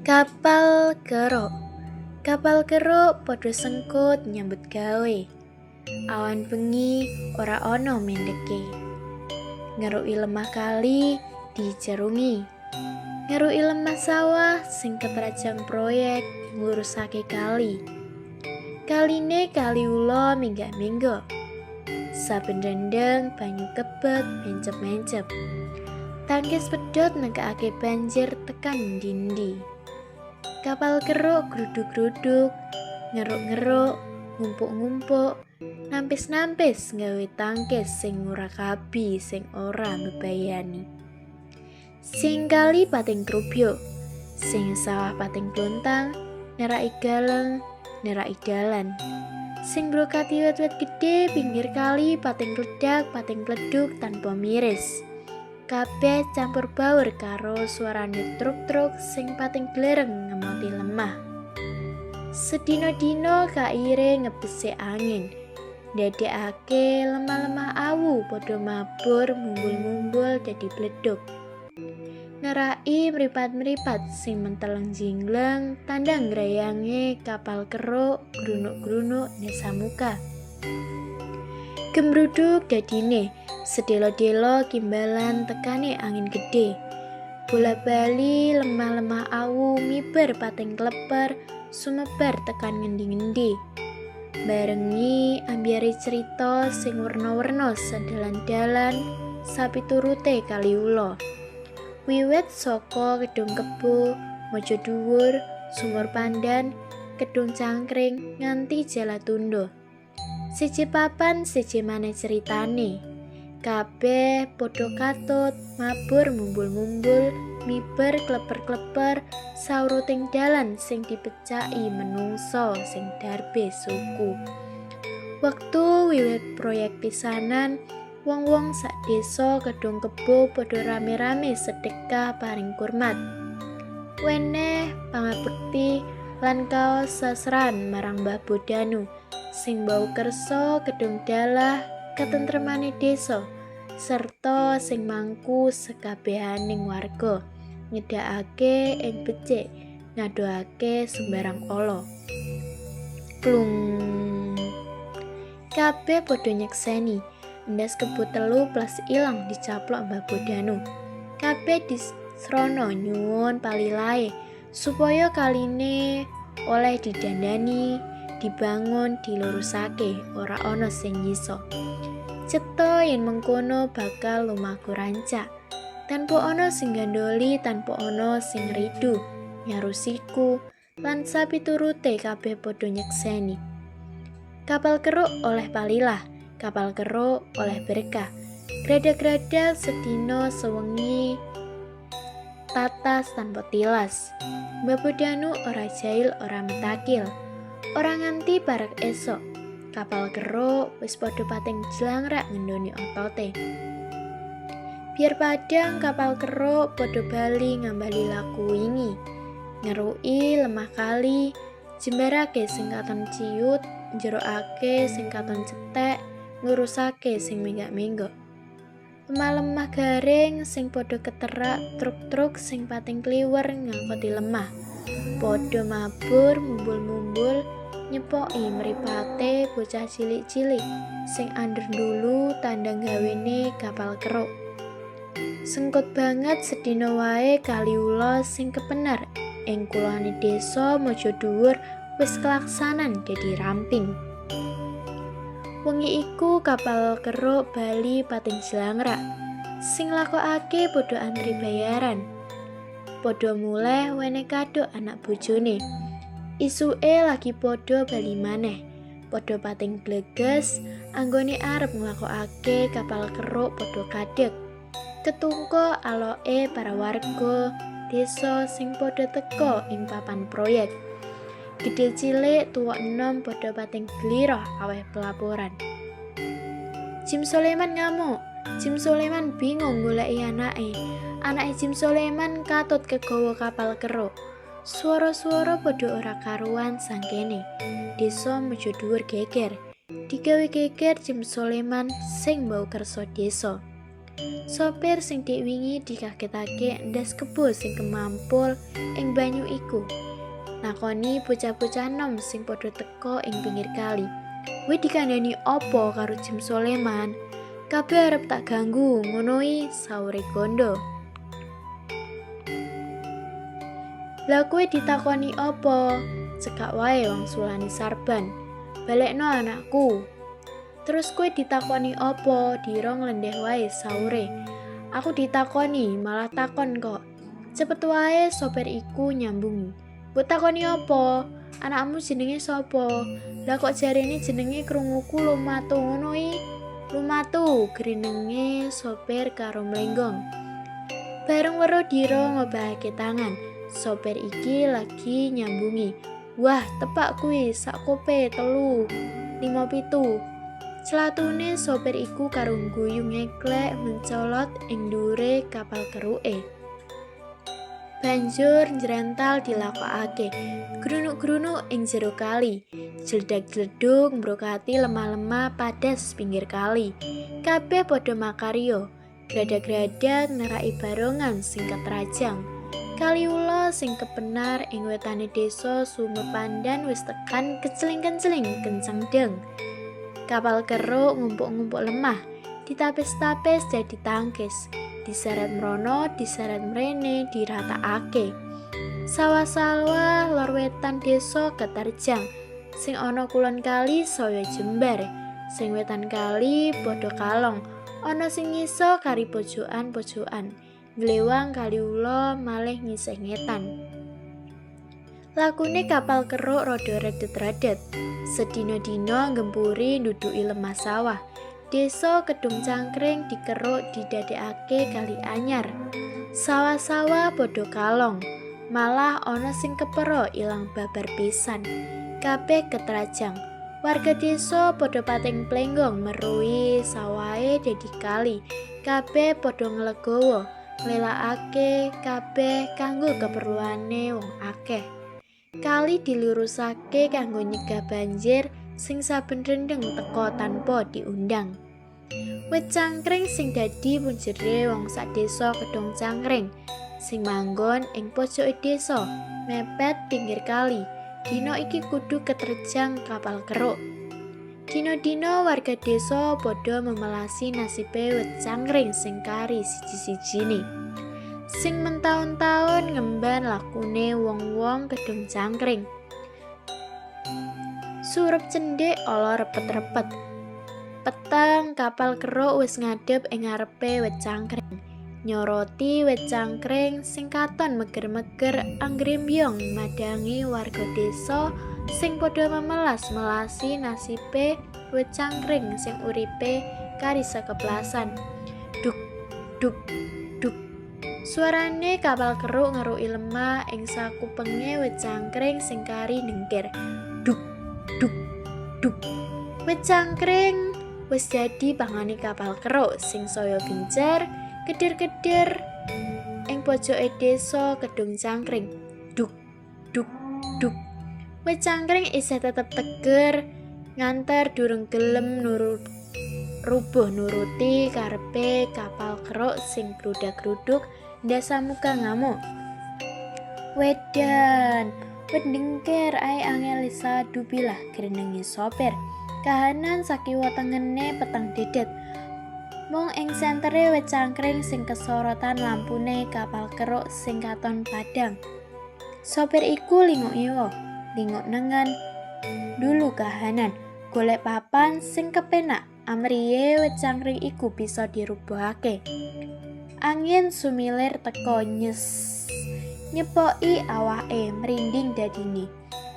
Kapal keruk. Kapal keruk padha sengkut nyambut gawe. Awan bengi ora ana mendeke. Ngeruki lemah kali dicerungi. Ngeruki lemah sawah sing ketrajang proyek nglurusake kali. Kaline kali ula minggak-minggok. Saben rendeng banyu kebek mencep-mencep. Tangkis pedhot nekakake banjir tekan ndi-ndi. Kapal keruk gruduk-gruduk, ngeruk-ngeruk, ngumpuk-ngumpuk, nampis-nampis nggawe tangkis sing ngurakabi sing ora mbebayani. Sing kali pating grubyuk, sing sawah pating blontang, neraki galeng, neraki dalan. Sing brokati wit-wit gedhe pinggir kali pating kledak, pating kleduk tanpa miris. Kabeh campur baur karo suarane truk-truk sing pating glereng ngemoti lemah. Sedina-dina kaire ngebese angin, ndadekake lemah-lemah awu padha mabur mumbul-mumbul dadi bledug. Neraki mripat-mripat sing menteleng jingleng tandang grayange kapal keruk grunuk-grunuk nesamuka. Gembruduk dadine, sedelo-delo kimbalan tekane angin gedhe. Bola-bali lemah-lemah awu miber pating kleper sumebar tekan ngendi-ngendi. Barengi ambyare cerita sing werna-werna sedalan-dalan sapiturute kali ula. Wiwit saka Kedung Kebo, Mojo Dhuwur, Sumur Pandan, Kedung Cangkring nganti Jalatunda. Siji papan siji maneh ceritane. Kabeh padha katut, mabur mumbul-mumbul, miber kleper-kleper sauruting dalan sing dipecaki menungsa sing darbe suku. Wektu wiwit proyek pisanan, wong-wong sak desa Kedung Kebo padha rame-rame sedekah paring kurmat. Weneh pangabekti lan kaos sasran marang Mbah Bodanu sing bau kersa Kedung Dalah katentremane desa serta sing mangku sekabehaning warga nyedhakake ing becik ngadohake sembarang ala. Plung. Kabeh padha nyekseni endas kebo telu plas ilang dicaplok Mbah Bodanu. Kabeh disrana nyuwun palilahe supaya kaline oleh didandani, dibangun, dilurusake, ora ana sing nyisa. Cetha yen mengkono bakal lumaku rancak. Tanpa ana sing gandoli, tanpa ana sing ngridu, nyarusiku lan sapiturute kabeh padha nyekseni. Kapal keruk oleh palilah, kapal keruk oleh berkah. Gradak-gradak sedina sewengi tatas tanpa tilas. Mbah Bodanu ora jail ora metakil. Ora nganti parek esok. Kapal keruk wis padha pating jlangrak ngendoni otote. Biar padang kapal keruk padha bali ngambali laku wingi. Ngeruki lemah kali, jembarake sing katon ciut, njerokake sing katon cetek, nglurusake sing menggak-menggok. Lemah-lemah garing sing padha keterak truk-truk sing pating kliwer ngangkoti lemah. Padha mabur mumbul-mumbul nyepoki mripate bocah cilik-cilik sing ander ndulu tandang gawene kapal keruk. Sengkut banget sedina wae kali ula sing kepenar ing kulone desa Mojo Dhuwur wis kelaksanan dadi ramping. Wengi iku kapal keruk bali pating jlangrak. Sing nglakokake padha antri bayaran. Padha muleh wene kado anak bojone. Isuke lagi padha bali maneh. Padha pating gleges anggone arep nglakokake kapal keruk padha kadeg. Ketungka aloke para warga desa sing padha teka ing papan proyek. Gedhe cilik tuwa enom padha pating gliroh aweh pelaporan. Jim Soleman ngamuk. Jim Soleman bingung goleki anake. Anake Jim Soleman katut kegawa kapal keruk. Swara-swara padha ora karuan sangkene. Desa Mojo Dhuwur geger. Digawe geger Jim Soleman sing mbau kersa desa. Sopir sing dik wingi dikagetake ndas kebo sing kemampul ing banyu iku. Nakoni bocah-bocah nom sing padha teka ing pinggir kali. "Kowe dikandani apa karo Jim Soleman? Kabeh arep tak ganggu, ngono i," saure Gondo. "Lah kowe ditakoni apa?" Cekak wae wangsulane Sarban. "Balekno anakku." "Terus kowe ditakoni apa?" Diro nglendeh wae saure. "Aku ditakoni, malah takon kok." Cepet wae sopir iku nyambungi. "Mbok takoni apa? Anakmu jenenge sapa? Lah kok jarene jenenge krunguku Lumatu ngono i?" "Lumatu," grenenge sopir karo mlenggong. Bareng weruh Diro ngobahake tangan, sopir iki lagi nyambungi. "Wah, tepak kuwi sak kope 3 5 7." Clatune sopir iku karo guyu ngeklek mencolot ing dhuwure kapal keruke. Banjur njrental dilakokake, grunuk-grunuk ing jero kali, jledak-jleduk mbrokati lemah-lemah padas pinggir kali. Kabeh padha makarya, gradak-gradak neraki barongan sing ketrajang. Kali ula sing kepenar ing wetane desa Sumur Pandan wis tekan keceling-keceling kenceng deng. Kapal keruk ngumpuk-ngumpuk lemah, ditapis-tapis dadi tangkis. Diseret mrono, diseret mrene, diratakake. Sawah-sawah lor wetan desa keterjang. Sing ana kulon kali saya jembar, sing wetan kali padha kalong. Ana sing ngiso kari pojokan-pojokan. Nglewang kali ula malih ngisih ngetan. Lakune kapal keruk rada redet-redet. Sedina-dina nggempuri nduduki lemah sawah. Desa Kedung Cangkring dikeruk didadekake kali anyar. Sawah-sawah padha kalong, malah ana sing kepera ilang babar pisan. Kabeh ketrajang. Warga desa padha pating plenggong meruhi sawahe dadi kali. Kabeh padha nglegowo, nglelakake kabeh kanggo keperluane wong akeh. Kali dilurusake kanggo nyegah banjir sing saben rendeng teka tanpa diundang. Wit cangkring sing dadi punjere wong sak desa Kedung Cangkring, sing manggon ing pojoke desa, mepet pinggir kali, dina iki kudu keterjang kapal keruk. Dina-dina warga desa padha memelasi nasibe wit cangkring sing kari siji-sijine. Sing mentaun-taun ngemban lakune wong-wong Kedung Cangkring. Surup cendhek ala repet-repet. Peteng kapal keruk wis ngadep ing ngarepe wit cangkring. Nyoroti wit cangkring sing katon meger-meger anggrembyong madangi warga desa sing padha memelas-melasi nasibe wit cangkring sing uripe kari sekeplasan. Duk duk duk. Suarane kapal keruk ngeruki lemah ing sakupenge wit cangkring sing kari nengkir. Duk duk duk. Wit cangkring wis dadi pangane kapal keruk sing saya gencer keder-keder ing pojoke desa Kedung Cangkring. Duk duk duk. Wit cangkring isih tetep teger nganter durung gelem nurut rubuh nuruti karepe kapal keruk sing grudak-gruduk ndasamuka ngamuk. Wedan, wit dengker ae angel sadubilah grenenge sopir. Kahanan sakiwa tengene peteng dedet. Mung ing sentere wit cangkring sing kesorotan lampune kapal keruk sing katon padhang. Sopir iku linguk iwa, linguk nengen, dulu kahanan, golek papan sing kepenak amriye wit cangkring iku bisa dirubuhake. Angin sumilir teka nyes nyepoki awake merinding dadine.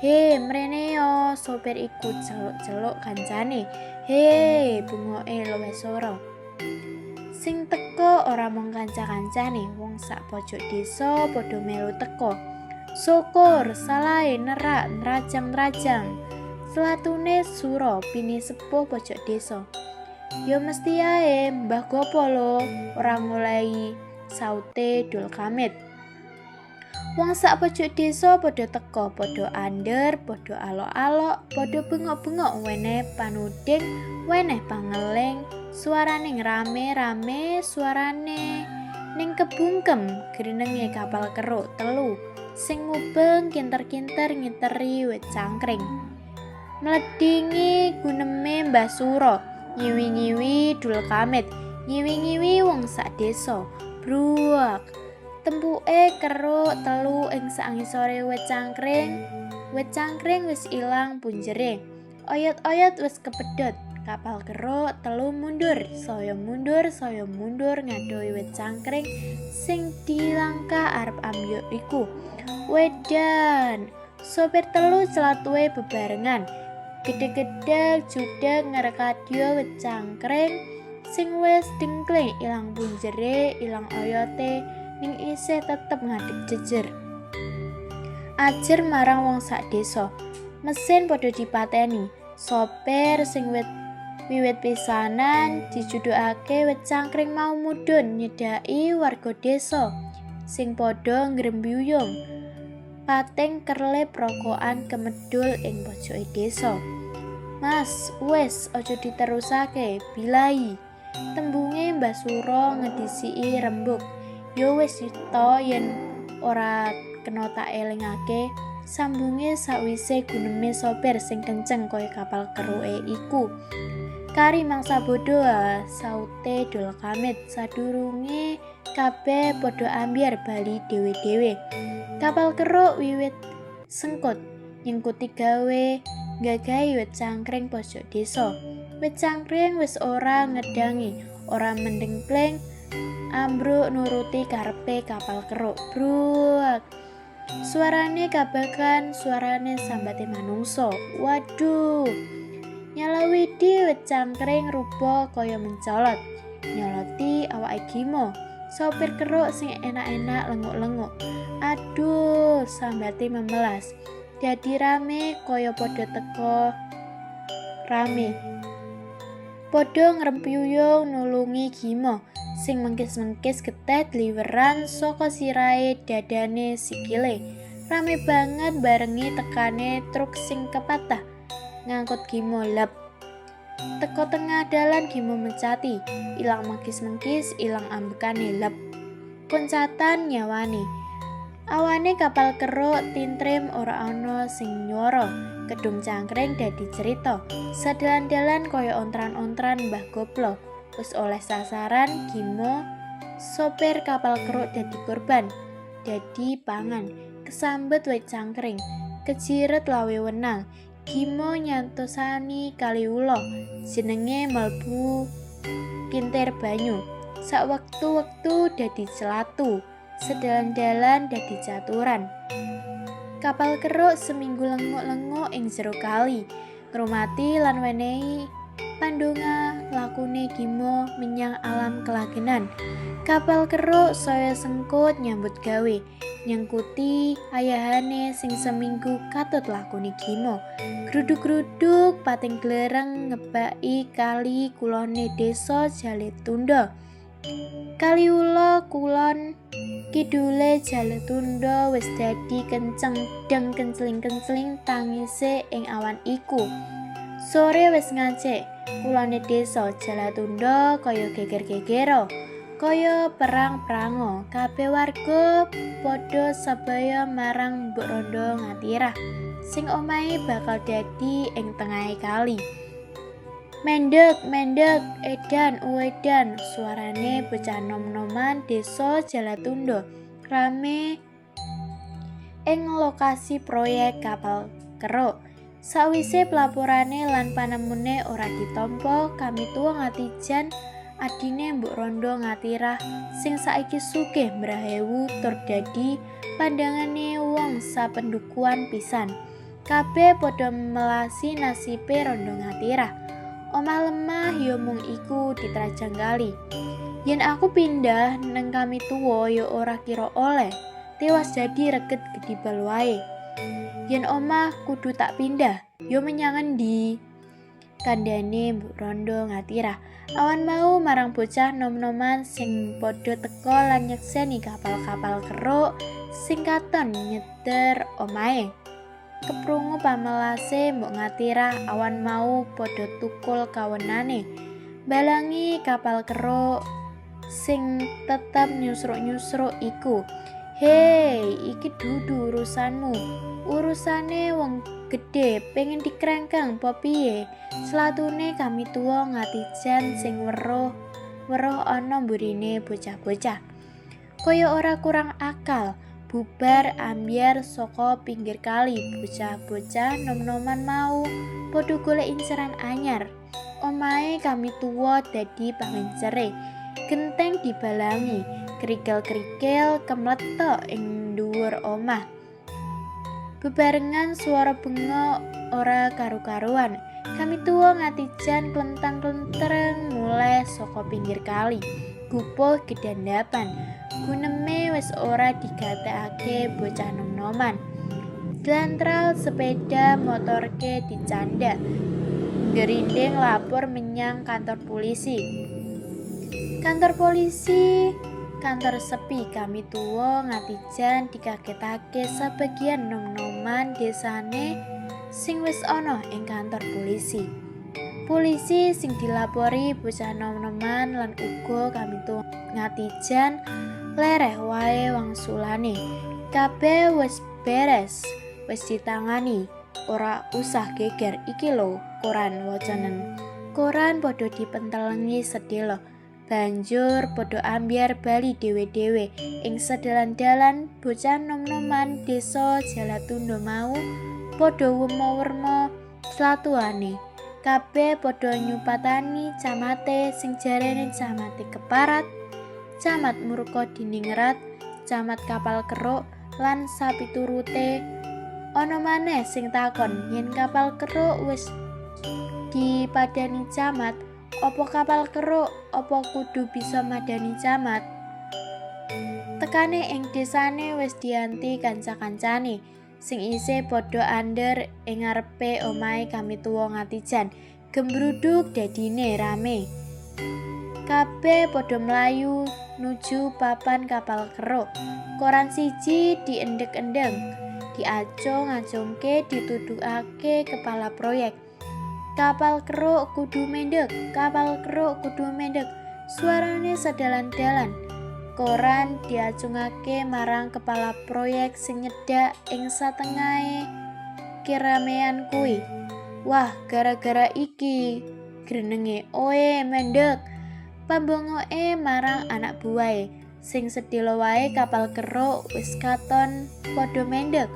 "He, mrene yo," sopir iku celuk-celuk kancane. "He," bungoke luwih sora. Sing teka ora mung kanca-kancane, wong sak pojok desa padha melu teka. Syukur, salahe nerak nrajang-nrajang. Selatune sura pini sepuh pojok desa. "Ya mesti ae, Mbah Gopo lho, ora ngolehi," saute Dul Kamit. Wong sak pojok desa padha teka, padha ander, padha alok-alok, padha bengok-bengok weneh panuding, weneh pangeling, Suarane ngrame-rame, suarane ning kebungkem grenenge kapal keruk telu sing mubeng kinter-kinter ngiteri wit cangkring. Mledingi guneme Mbah Suro, nyiwi-nyiwi Dul Kamit, nyiwi-nyiwi wong sak desa. Bruak. Tempuke keruk telu ing sangisore wit cangkring. Wit cangkring wis ilang punjere. Oyot-oyot wis kepedhot. Kapal keruk telu mundur, saya mundur ngadohi wit cangkring sing dilangkah arep ambyuk iku. Wedan, sopir telu celatuhe bebarengan. Gedhe-gedhe judeg ngrekadya wit cangkring sing wis dengkling ilang punjere, ilang oyote, ning isih tetep ngadeg jejer. Ajer marang wong sak desa. Mesin padha dipateni. Sopir sing wiwit pisanan dijudukake wit cangkring mau mudhun nyedhaki warga desa sing padha ngrembuyung. Pating kerlip rokokan kemedul ing pojoke desa. Mas, wis aja diterusake, bilai. Tembunge Mbah Suro ngedhisiki rembug. Yo wis to yen ora kena tak elingake, sambunge sakwise guneme sopir sing kenceng kaya kapal keruke iku. Kari mangsa bodho, saute Dul Kamit sadurunge kabeh padha ambyar bali dhewe-dhewe. Kapal keruk wiwit sengkut nyengkuti gawe nggagahi wit cangkring pojok desa. Wit cangkring wis ora ngedangi, ora mendengkleng, ambruk nuruti karepe kapal keruk. Bruak. Suarane kabakan suarane sambate manungsa. Waduh. Nyalawidi wit cangkring rupa kaya mencolot. Nyoloti awake Gimo, sopir keruk sing enak-enak lenguk-lenguk. Aduh, sambate memelas. Dadi rame kaya padha teko rame. Padha ngrempuyung nulungi Gimo sing mengkis-mengkis getih dliweran saka sirahe dadane sikile. Rame banget barengi tekane truk sing kepatah ngangkut Gimo lep. Teko tengah dalan Gimo mencati, ilang mengkis-mengkis, ilang ambekane lep. Koncatan nyawane. Awane kapal keruk tintrem ora ana sing nyuara. Kedung cangkring dadi cerita. Sadalan-dalan kaya ontran-ontran Mbah Goplo. Wis oleh sasaran Gimo, sopir kapal keruk dadi korban, dadi pangan, kesambet wit cangkring, kejiret lawe wenang. Gimo nyantosani kali ula, jenenge mlebu kintir banyu. Sak wektu-wektu dadi celatu, sedalan-dalan dadi caturan. Kapal keruk seminggu lenguk-lenguk ing jero kali, ngrumati lan wenehi pandonga lakune Gimo menyang alam kelagenan. Kapal keruk saya sengkut nyambut gawe, nyengkuti ayahane sing seminggu katut lakune Gimo. Gruduk-gruduk pating glereng ngebaki kali kulone desa Jaletunda. Kali ula kulon kidule Jaletunda wis dadi kenceng deng kencling-kencling tangise ing awan iku. Sore wis ngacik, kulone desa Jalatunda kaya geger-gegero, kaya perang-perango. Kabeh warga padha sabaya marang Mbok Rondo Ngatirah sing omahe bakal dadi ing tengahe kali. Mendek, mendek, edan, uedan, suarane bocah nom-noman desa Jalatunda rame ing lokasi proyek kapal keruk. Sawise pelaporane lan panemune ora ditampa, kamituwa Ngatijan adine Mbok Rondo Ngatirah sing saiki sugih mbrahewu tur dadi pandangane wong sapendukuan pisan. Kabeh padha melasi nasibe Rondo Ngatirah. Omah lemah ya mung iku diterajang kali. Yen aku pindah neng kamituwa ya ora kira oleh, tiwas jadi reget gedibal wae. Yen omah kudu tak pindah, yo menyang endi? Kandhane Mbok Rondo Ngatirah. Awan mau marang bocah nom-noman sing padha teka lan nyekseni kapal-kapal keruk sing katon nyeder omahe. Keprungu pamelase Mbok Ngatirah awan mau padha tukul kawenane. Balangi kapal keruk sing tetep nyusruk-nyusruk iku. Hei, iki dudu urusanmu. Urusane wong gedhe, pengen dikrengkeng po piye? Slatune kamituwa Ngatijan sing weruh weruh ana mburine bocah-bocah. Kaya ora kurang akal, bubar ambyar saka pinggir kali, bocah-bocah nom-noman mau padha golek inceran anyar. Omahe kamituwa dadi pangincere. Genteng dibalangi, kerikil-kerikil kemletok ing dhuwur omah. Bebarengan swara bengok ora karu-karuan. Kamituwa Ngatijan klentang-klentreng mulih saka pinggir kali. Gupuh gedandapan. Guneme wis ora digatekake bocah nom-noman. Jlantral sepeda motorke dicandak. Gerinding lapor menyang kantor polisi. Kantor polisi, kantor sepi. Kamituwa Ngatijan dikagetake sebagian nom-noman desane sing wis ana ing kantor polisi. Polisi sing dilapori bocah nom-noman lan uga kamituwa Ngatijan lereh wae wangsulane. Kabeh wis beres, wis ditangani. Ora usah geger, iki lho koran wacanen. Koran padha dipentelengi sedelo. Banjur padha ambyar bali dhewe-dhewe ing sedalan-dalan. Bocah nom-noman desa Jalatunda mau padha werma-werma slatuane. Kabeh padha nyupatani camate sing jarene camate keparat, Camat Murka Diningrat, Camat Kapal Keruk lan sapiturute. Ana maneh sing takon yen kapal keruk wis dipadani camat, apa kapal keruk apa kudu bisa madani camat? Tekane ing desane wis dianti kanca-kancane sing isih padha ander ing ngarepe omahe kamituwa Ngatijan. Gembruduk dadine rame. Kabeh padha mlayu nuju papan kapal keruk. Koran siji diendhek-endheng, diacung-acungke, dituduhake kepala proyek. Kapal keruk kudu mendek, kapal keruk kudu mendek. Suarane sedalan-dalan. Koran diacungake marang kepala proyek sing nyedak ing satengahe keramean kuwi. Wah, gara-gara iki grenenge. Oe, mendek. Pambongoke marang anak buahe sing sedelo wae kapal keruk wis katon padha mendek.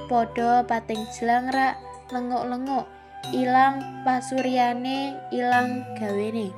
Padha pating jlangrak lenguk-lenguk, ilang pasuryane, ilang gawene.